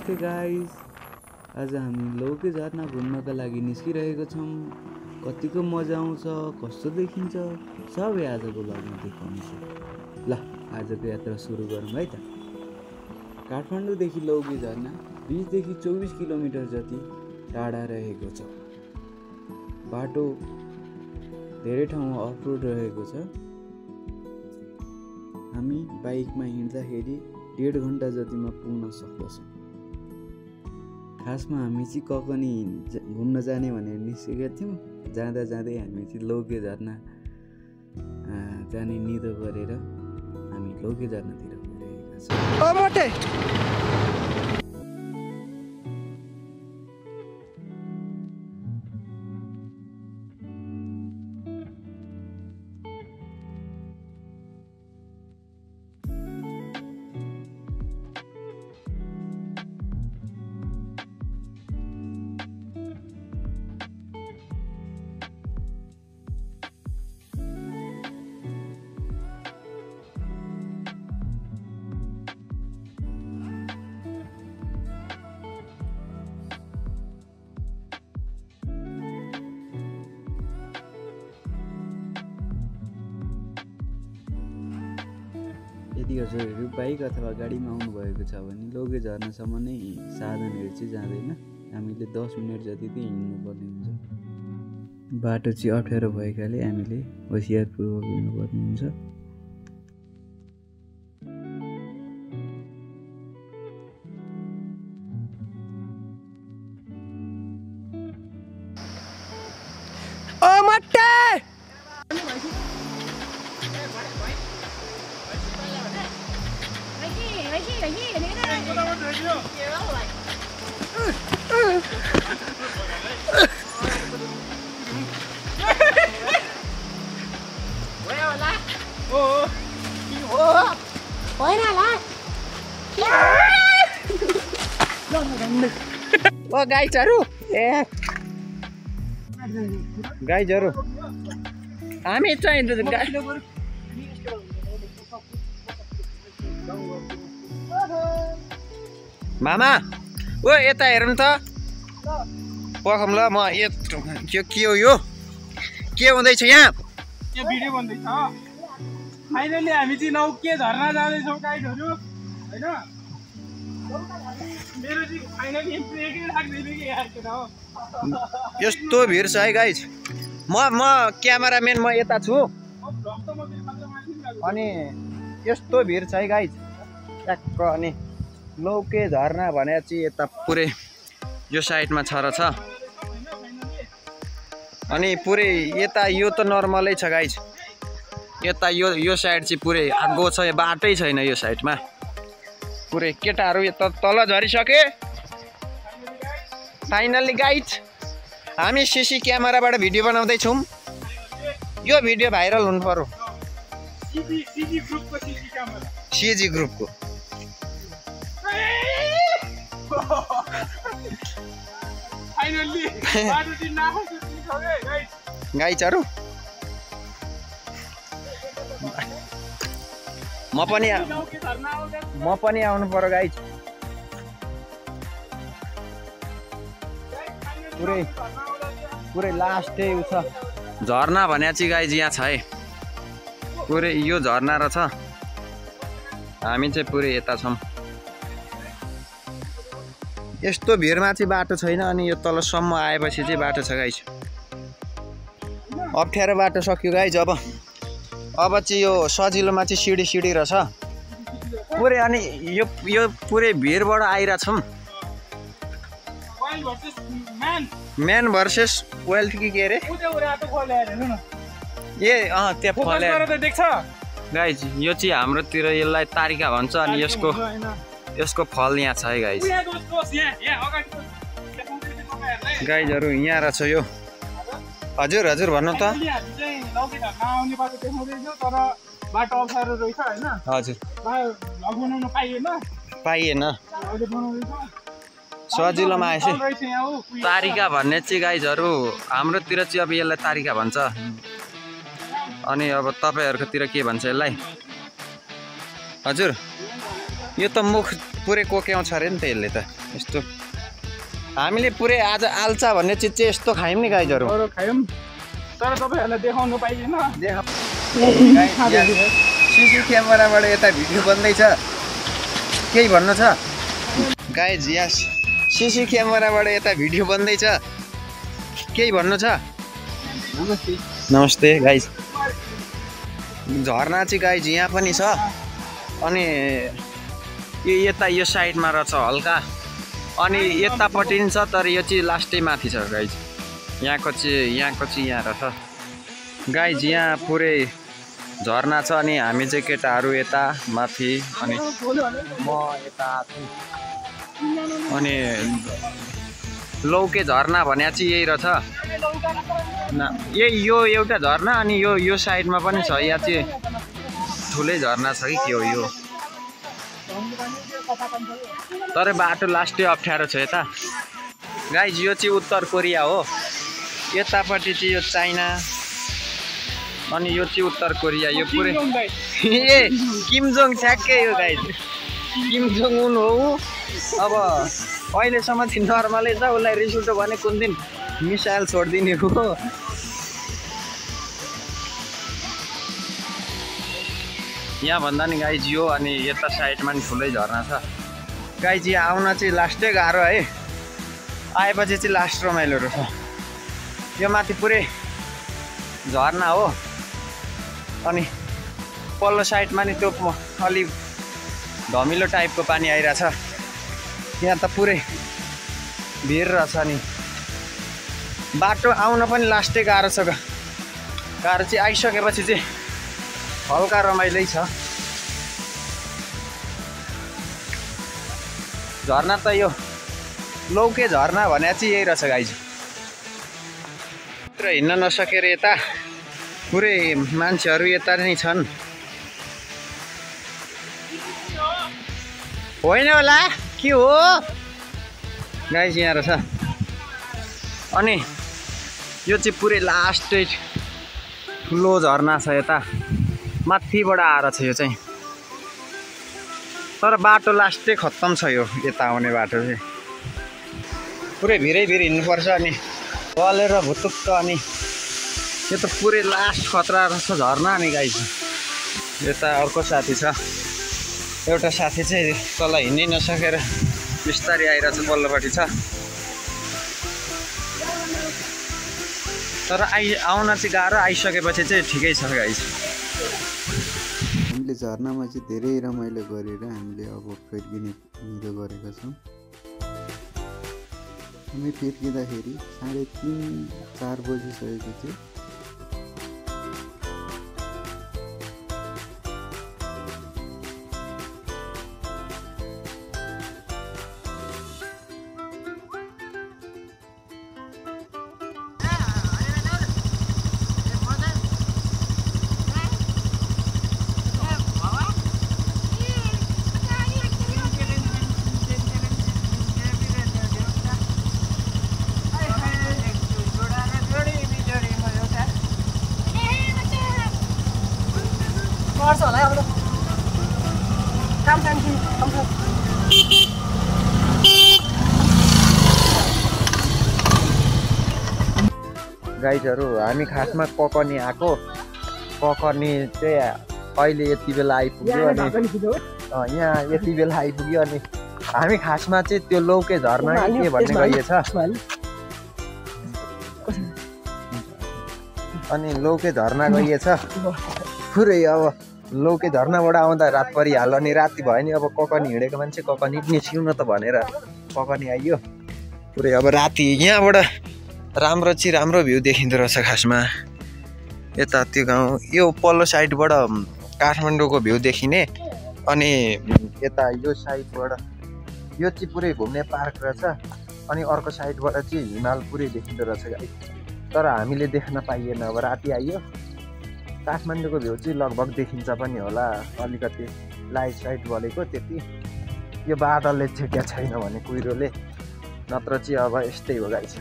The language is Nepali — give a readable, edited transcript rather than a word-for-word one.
नमस्ते गाइस, आज हामी लौके झरना घुम्नका लागि निस्किरहेका छौँ। कतिको मजा आउँछ, कस्तो देखिन्छ, सबै आजको भ्लगमा देखाउनेछु। ल आजको यात्रा सुरु गरौँ है त। काठमाडौँदेखि लौके झरना 20 देखि 24 किलोमिटर जति टाढा रहेको छ। बाटो धेरै ठाउँमा अफ रोड रहेको छ। हामी बाइकमा हिँड्दाखेरि 1.5 घन्टा जतिमा पुग्न सक्दछौँ। खासमा हामी चाहिँ ककनी घुम्न जाने भनेर निस्केका थियौँ। जाँदा जाँदै हामी चाहिँ लौके झरना जाने निधो गरेर हामी लौके झरनातिर गइरहेका छौँ। यदि हजुरहरू बाइक अथवा गाडीमा आउनुभएको छ भने लौके झरनासम्म नै साधनहरू चाहिँ जाँदैन। हामीले 10 मिनट जति चाहिँ हिँड्नुपर्ने हुन्छ। बाटो चाहिँ अप्ठ्यारो भएकाले हामीले होसियारपूर्वक हिँड्नुपर्ने हुन्छ। गाइजहरू हामी चाहिँ मामा ओ यता हेरौँ त पखम ल। म के हो यो, के हुँदैछ यहाँ? यो भिडियो बन्दैछ। फाइनली हामी चाहिँ लौके झरना जाँदैछौँ गाइडहरू, होइन? मेरो चाहिँ फाइनली ब्रेकै लाग्दैन कि यार के हो। यस्तो भिड छ है गाइज। म क्यामेराम्यान म यता छु अनि यस्तो भिड छ है गाइज ट्याक्क। अनि लौके झरना भने चाहिँ यता पुरै यो साइडमा छ र छ। अनि पुरै यता यो त नर्मलै छ गाइज। यता यो साइड चाहिँ पुरै आगो छ, बाटै छैन यो साइडमा। पुरै केटाहरू यता तल झरिसके। फाइनल्ली गाइज हामी सिसी क्यामेराबाट भिडियो बनाउँदैछौँ। यो भिडियो भाइरल हुनु पर्यो। सिजी ग्रुपको गाइजहरू म पनि आउनु पर्यो गाइज। पुरै लास्टै उ छ झरना भने चाहिँ गाइज यहाँ छ है। पुरै यो झरना र छ। हामी चाहिँ पुरै यता छौँ। यस्तो भिडमा चाहिँ बाटो छैन। अनि यो तलसम्म आएपछि चाहिँ बाटो छ गाइज। अप्ठ्यारो बाटो सक्यो गाइज। अब चाहिँ यो सजिलोमा चाहिँ सिडी रहेछ पुरै। अनि यो पुरै भिडबाट आइरहेछौँ। म्यान भर्सेस वेल्थ कि के अरे त्यहाँ गाइज। यो चाहिँ हाम्रोतिर यसलाई तारिका भन्छ। अनि यसको फल यहाँ छ है गाइज। गाइजहरू यहाँ रहेछ यो। हजुर भन्नु त। हजुर पाइएन सजिलोमा आएछ। तारिका भन्ने चाहिँ गाइजहरू हाम्रोतिर चाहिँ अब यसलाई तारिका भन्छ। अनि अब तपाईहरुकोतिर के भन्छ यसलाई? हजुर यो त मुख पुरै कोक्याउँछ अरे नि त यसले त यस्तो हामीले पुरै आज आल्चा भन्ने चिज चाहिँ यस्तो खायौँ नि गाइजहरू अरू खायौँ तर तपाईँहरूलाई देखाउनु पाइँदैन सिसी क्यामेराबाट यता भिडियो बन्दैछ केही भन्नु छ गाइज यस सिसी क्यामेराबाट यता भिडियो बन्दैछ केही भन्नु छ नमस्ते गाइज झरना चाहिँ गाइज यहाँ पनि छ अनि यो यता यो साइडमा रहेछ हल्का अनि यतापट्टि पनि छ तर यो चाहिँ लास्टै माथि छ गाइज यहाँको चाहिँ यहाँ रहेछ गाइज यहाँ पुरै झरना छ अनि हामी चाहिँ केटाहरू यता माथि अनि म यता अनि लौके झरना भने चाहिँ यही रहेछ यही यो एउटा झरना अनि यो साइडमा पनि छ यहाँ चाहिँ ठुलै झरना छ कि के हो यो तर बाटो लास्टै अप्ठ्यारो छ यता गाइज यो चाहिँ उत्तर कोरिया हो यतापट्टि चाहिँ यो चाइना अनि यो चाहिँ उत्तर कोरिया यो पुरै ए किमजोङ ठ्याक्कै हो गाइज किमजोङ उन हो अब अहिलेसम्म चाहिँ नर्मलै छ उसलाई रिस उठ्यो भने कुन दिन मिसाइल छोडिदिने हो यहाँ भन्दा नि गाइज यो अनि यता साइडमा नि ठुलै झरना छ गाइज यहाँ आउन चाहिँ लास्टै गाह्रो है आएपछि चाहिँ लास्ट रमाइलो रहेछ यो माथि पुरै झरना हो अनि पल्लो साइडमा नि त्यो अलि धमिलो टाइपको पानी आइरहेछ यहाँ त पुरै भिड रहेछ नि बाटो आउन पनि लास्टै गाह्रो छ गाह्रो चाहिँ आइसकेपछि चाहिँ हल्का रमाइलै छ झरना त यो लौके झरना भने चाहिँ यही रहेछ गाइज तर हिँड्न नसकेर यता पुरै मान्छेहरू यता नै छन् होइन होला के हो गाइज यहाँ रहेछ अनि यो चाहिँ पुरै लास्टै ठुलो झरना छ यता माथिबाट आएर छ यो चाहिँ तर बाटो लास्टै खत्तम छ यो यता आउने बाटो चाहिँ पुरै भिरै हिँड्नुपर्छ अनि गलेर भुतुक्क अनि यो त पुरै लास्ट खतरा रहेछ झरना नि गाइज यता अर्को साथी छ एउटा साथी चाहिँ तल हिँड्नै नसकेर बिस्तारै आइरहेछ पल्लोपट्टि छ तर आउन चाहिँ गाह्रो आइसकेपछि चाहिँ ठिकै छ गाइज हामीले झरनामा चाहिँ धेरै रमाइलो गरेर हामीले अब फर्किने निलो गरेका छौँ हामी फर्किँदाखेरि 3:30-4 बजिसकेको थियो गाइजहरू हामी खासमा ककनी आएको ककनी चाहिँ अहिले यति बेला आइपुग्यो अनि यहाँ यति बेला आइपुग्यो अनि हामी खासमा चाहिँ त्यो लौके झरना के भन्ने गइएछ अनि लौके झरना गइएछ पुरै अब लौके झरनाबाट आउँदा रात परिहाल्यो अनि राति भयो नि अब ककनी हिँडेको मान्छे ककनी निस्किउँ न त भनेर ककनी आइयो पुरै अब राति यहाँबाट राम्रो भ्यू देखिँदो रहेछ खासमा यता त्यो गाउँ यो पल्लो साइडबाट काठमाडौँको भ्यू देखिने अनि यता यो साइडबाट यो चाहिँ पुरै घुम्ने पार्क रहेछ अनि अर्को साइडबाट चाहिँ हिमाल पुरै देखिँदो रहेछ गाइस तर हामीले देख्न पाइएन अब राति आइयो काठमाडौँको भ्यू चाहिँ लगभग देखिन्छ पनि होला अलिकति लाइट साइड बलेको त्यति यो बादलले छेक्या छैन भने कुहिरोले नत्र चाहिँ अब यस्तै हो गाइस